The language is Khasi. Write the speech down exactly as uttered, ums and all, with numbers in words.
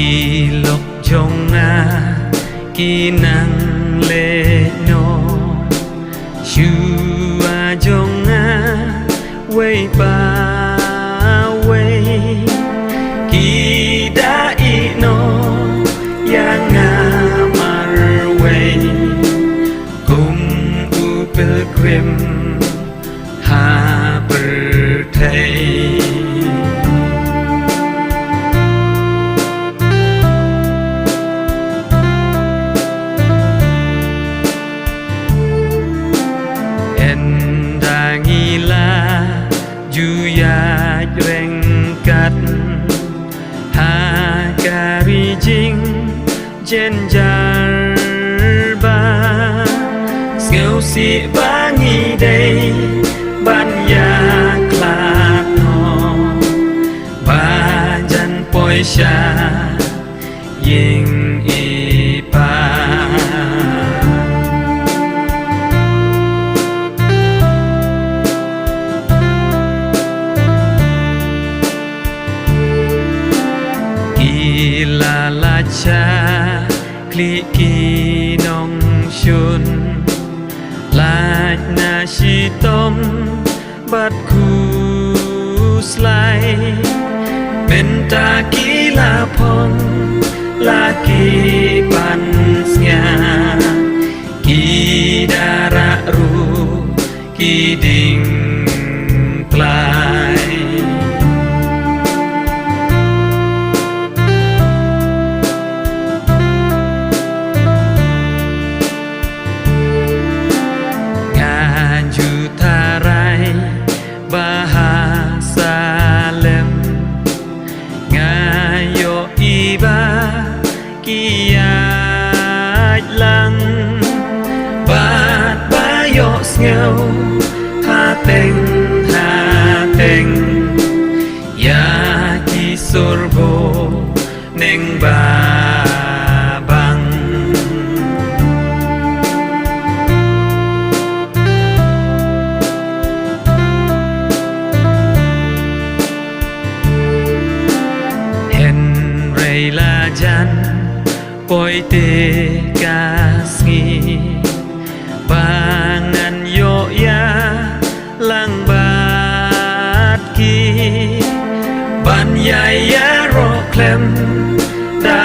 Ki lok jong nga ki nang leh noh, shuwa jong nga wei pa wei. Ki da ïeh noh ïa nga marwei, kum u pilgrim ha pyrthei. Ynda ngi la ju ïaid ryngkat ha ka ri jing jynjar ba sngewsih ba ngi dei ban ïakhlad noh ba jan poi sha ïing i pa. Ki la lait sha khlieh ki nongshun, lait na shitom bad khuslai. Mynta ki la phong la ki pansngiat, ki da rah ruh ki diengtlai. Ngan ju tharai ba ha Salem nga ïohi ba ki ïaid lang bad ba ïohsngew hateng hateng ïa ki sur bneng ba bang. Hynrei la jan poi te ka sngi ba ngan ïoh ïalang bad ki ban ïai ïaroh khlem da